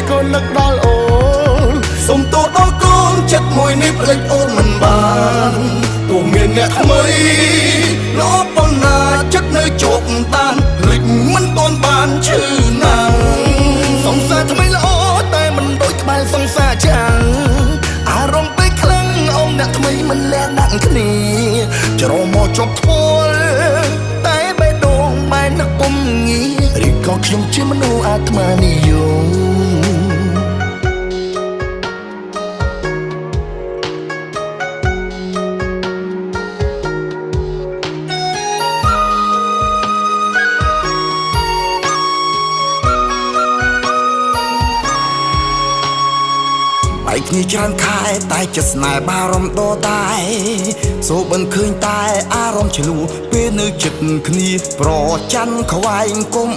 ក៏នឹកដល់អូន សុំទោសដល់កូនចិត្តមួយនេះផ្លេចអូនមិនបានទោះមានអ្នកថ្មីល្អប៉ុណ្ណាចិត្តនៅជាប់តានភ្លេចមិនទាន់បានឈឺណាស់ សង្សារថ្មីល្អតែមិនដូចក្បែរសង្សារចាំងអារម្មណ៍ពេលខ្លាំងអមអ្នកថ្មីមិនលះដាក់គ្នាច្រមកជាប់ធ្វល់តែបេះដូងម៉ែនឹកពុំងារឬក៏ខ្ញុំជាមនុស្សអាត្មានិយម បែកគ្នាច្រើនខែតែចិត្តស្នេហ៍បារម្ភដដែលសូបិនឃើញតែអារម្មណ៍ឆ្លួពេលនៅចិត្តគ្នាប្រច័នខ្វែងគុំ